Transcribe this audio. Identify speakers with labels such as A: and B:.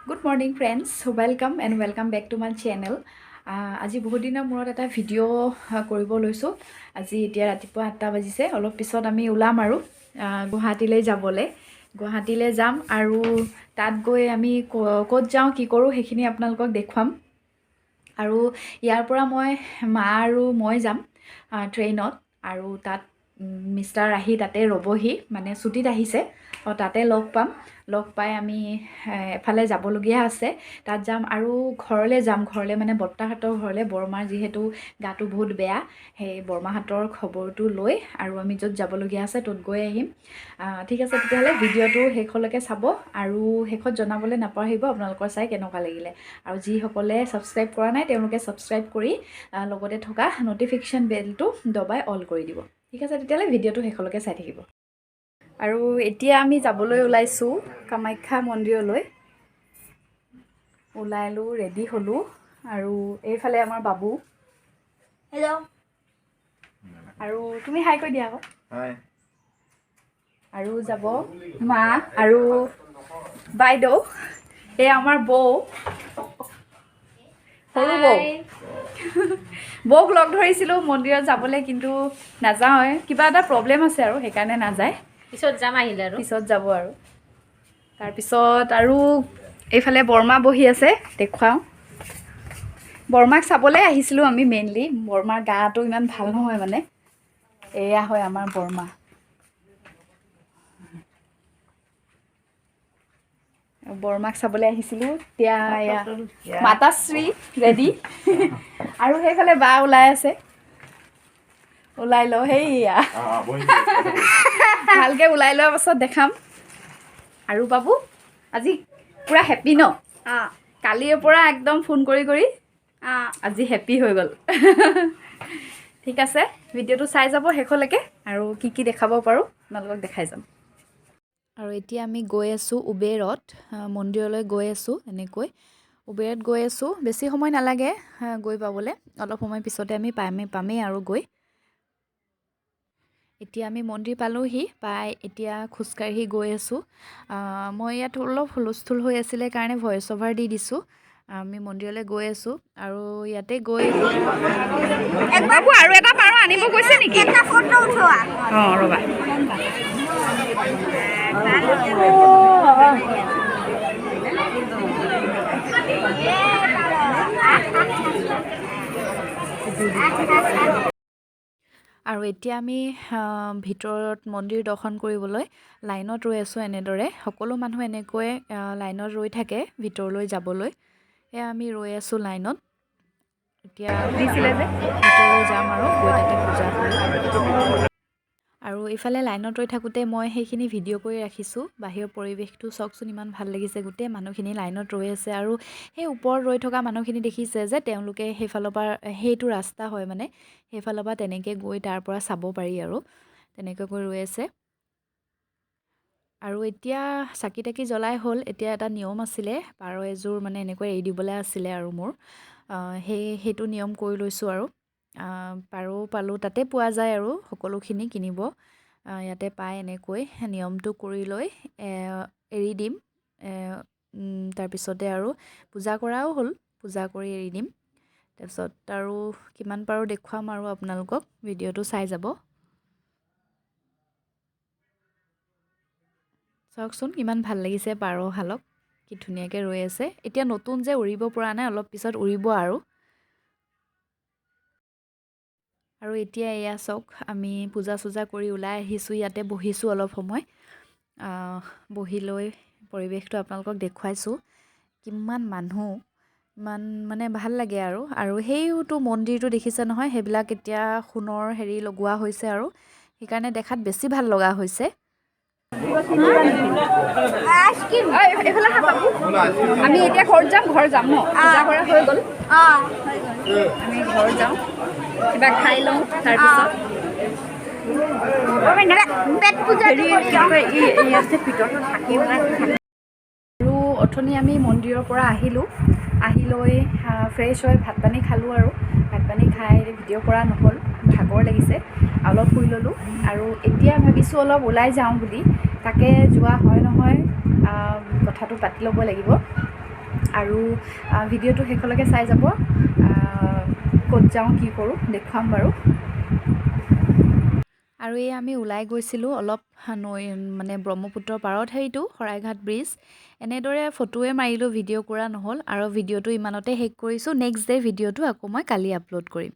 A: Good morning, friends. Welcome and welcome back to my channel. আজি বহুত দিনৰ মূৰত এটা ভিডিঅ' কৰিব লৈছোঁ। আজি এতিয়া ৰাতিপুৱা 8টা বাজিছে। অলপ পিছত আমি ওলাম আৰু গুৱাহাটীলৈ যাবলৈ। গুৱাহাটীলৈ যাম আৰু তাত গৈ আমি ক'ত যাওঁ, কি কৰোঁ, সেইখিনি আপোনালোকক দেখুৱাম। আৰু ইয়াৰ পৰা মই, মা আৰু মই যাম ট্ৰেইনত আৰু তাত মিষ্টাৰ আহি তাতে ৰ'বহি, মানে ছুটীত আহিছে। তাতে লগ পাম। লগ পাই আমি এফালে যাবলগীয়া আছে, তাত যাম আৰু ঘৰলৈ যাম। ঘৰলৈ মানে বৰ্তাহঁতৰ ঘৰলৈ। বৰমাৰ যিহেতু গাটো বহুত বেয়া, সেই বৰমাহঁতৰ খবৰটো লৈ আৰু আমি য'ত যাবলগীয়া আছে ত'ত গৈ আহিম। ঠিক আছে, তেতিয়াহ'লে ভিডিঅ'টো শেষলৈকে চাব আৰু শেষত জনাবলৈ নাপাহৰিব আপোনালোকৰ চাই কেনেকুৱা লাগিলে। আৰু যিসকলে ছাবস্ক্ৰাইব কৰা নাই, তেওঁলোকে ছাবস্ক্ৰাইব কৰি লগতে থকা ন'টিফিকেশ্যন বেলটো দবাই অল কৰি দিব। ঠিক আছে, তেতিয়াহ'লে ভিডিঅ'টো শেষলৈকে চাই থাকিব। আৰু এতিয়া আমি যাবলৈ ওলাইছোঁ কামাখ্যা মন্দিৰলৈ। ওলালোঁ, ৰেডি হ'লোঁ আৰু এইফালে আমাৰ বাবু।
B: হেল্ল'।
A: আৰু তুমি হাই কৈ দিয়া আকৌ।
C: হাই।
A: আৰু যাব মা আৰু বাইদেউ। এই আমাৰ বৌ, সৰু বৌ। বৌক লগ ধৰিছিলোঁ মন্দিৰত যাবলৈ, কিন্তু নাযাওঁৱে। কিবা এটা প্ৰব্লেম আছে আৰু সেইকাৰণে নাযায়।
B: পিছত যাম আহিলে আৰু।
A: পিছত যাব। আৰু তাৰপিছত আৰু এইফালে বৰমা বহি আছে, দেখুৱাওঁ। বৰমাক চাবলৈ আহিছিলোঁ আমি মেইনলি। বৰমাৰ গাটো ইমান ভাল নহয় মানে। এয়া হয় আমাৰ বৰমা। বৰমাক চাবলৈ আহিছিলোঁ। এতিয়া এয়া মাতাশ্ৰী ৰেডি আৰু সেইফালে বা ওলাই আছে। ওলাই লওঁ। সেইয়া ভালকৈ ওলাই লোৱাৰ পাছত দেখাম। আৰু বাবু আজি পূৰা হেপী ন?
B: অঁ।
A: কালিৰ পৰা একদম ফোন কৰি কৰি আজি হেপী হৈ গ'ল। ঠিক আছে, ভিডিঅ'টো চাই যাব শেষলৈকে আৰু কি কি দেখাব পাৰোঁ আপোনালোকক দেখাই যাম। আৰু এতিয়া আমি গৈ আছোঁ উবেৰত, মন্দিৰলৈ গৈ আছোঁ। এনেকৈ উবেৰত গৈ আছোঁ। বেছি সময় নালাগে গৈ পাবলৈ। অলপ সময় পিছতে আমি পামেই আৰু গৈ। এতিয়া আমি মন্দিৰ পালোহি। পাই এতিয়া খোজকাঢ়ি গৈ আছোঁ। মই ইয়াত অলপ হুলস্থুল হৈ আছিলে কাৰণে ভইচ অভাৰ দি দিছোঁ। আমি মন্দিৰলৈ গৈ আছোঁ আৰু ইয়াতে গৈ বাবু আৰু এটা পাৰ আনিব গৈছে নেকি?
B: এটা ফটো উঠোৱা।
A: অঁ, ৰ'বা। আৰু এতিয়া আমি ভিতৰত মন্দিৰ দৰ্শন কৰিবলৈ লাইনত ৰৈ আছোঁ। এনেদৰে সকলো মানুহ এনেকৈ লাইনত ৰৈ থাকে ভিতৰলৈ যাবলৈ। এয়া আমি ৰৈ আছোঁ লাইনত। এতিয়া দিছিলে যে ভিতৰলৈ যাম আৰু গৈ তাতে পূজা কৰিম। আৰু ইফালে লাইনত ৰৈ থাকোঁতে মই সেইখিনি ভিডিঅ' কৰি ৰাখিছোঁ। বাহিৰৰ পৰিৱেশটো চাওকচোন, ইমান ভাল লাগিছে। গোটেই মানুহখিনি লাইনত ৰৈ আছে আৰু সেই ওপৰত ৰৈ থকা মানুহখিনি দেখিছে যে তেওঁলোকে সেইফালৰ পৰা, সেইটো ৰাস্তা হয় মানে, সেইফালৰ পৰা তেনেকৈ গৈ তাৰ পৰা চাব পাৰি আৰু তেনেকৈ গৈ ৰৈ আছে। আৰু এতিয়া চাকি তাকি জ্বলাই হ'ল। এতিয়া এটা নিয়ম আছিলে, পাৰ এযোৰ মানে এনেকৈ এৰি দিবলৈ আছিলে আৰু মোৰ সেইটো নিয়ম কৰি লৈছোঁ। আৰু পাৰও পালোঁ, তাতে পোৱা যায় আৰু সকলোখিনি কিনিব ইয়াতে পায়। এনেকৈ নিয়মটো কৰি লৈ এৰি দিম। তাৰপিছতে আৰু পূজা কৰাও হ'ল, পূজা কৰি এৰি দিম। তাৰপিছত আৰু কিমান পাৰোঁ দেখুৱাম আৰু আপোনালোকক ভিডিঅ'টো চাই যাব। চাওকচোন, কিমান ভাল লাগিছে পাৰহালক, কি ধুনীয়াকৈ ৰৈ আছে। এতিয়া নতুন যে উৰিব পৰা নাই, অলপ পিছত উৰিব আৰু। আৰু এতিয়া এয়া চাওক, আমি পূজা চূজা কৰি ওলাই আহিছোঁ। ইয়াতে বহিছোঁ অলপ সময়। বহি লৈ পৰিৱেশটো আপোনালোকক দেখুৱাইছোঁ। কিমান মানুহ, ইমান মানে ভাল লাগে আৰু। আৰু সেইটো মন্দিৰটো দেখিছে নহয়, সেইবিলাক এতিয়া সোণৰ হেৰি লগোৱা হৈছে আৰু সেইকাৰণে দেখাত বেছি ভাল লগা হৈছে। এইফালে আহা বাবু। আমি এতিয়া ঘৰত যাম, ঘৰ যাম ন? পূজা কৰা হৈ গ'ল।
B: অঁ, হৈ গ'ল।
A: আমি ঘৰ যাওঁ, কিবা খাই লওঁ তাৰপিছত।
B: পেট পূজাটো কৰি লওঁ।
A: আৰু অথনি আমি মন্দিৰৰ পৰা আহিলোঁ। আহি লৈ ফ্ৰেছ হৈ ভাত পানী খালোঁ আৰু ভাত পানী খাই ভিডিঅ' কৰা নহ'ল, ভাগৰ লাগিছে, অলপ শুই ল'লোঁ। আৰু এতিয়া ভাবিছোঁ অলপ ওলাই যাওঁ বুলি। তাকে যোৱা হয় নহয়, কথাটো পাতি ল'ব লাগিব। আৰু ভিডিঅ'টো শেষলৈকে চাই যাব। ক'ত যাওঁ কি কৰোঁ দেখুৱাম বাৰু। আৰু এই আমি ওলাই গৈছিলোঁ অলপ নৈ মানে ব্ৰহ্মপুত্ৰৰ পাৰত, সেইটো শৰাইঘাট ব্ৰিজ। এনেদৰে ফটোৱে মাৰিলোঁ, ভিডিঅ' কৰা নহ'ল। আৰু ভিডিঅ'টো ইমানতে শেষ কৰিছোঁ। নেক্সট ডে ভিডিঅ'টো আকৌ মই কালি আপলোড কৰিম।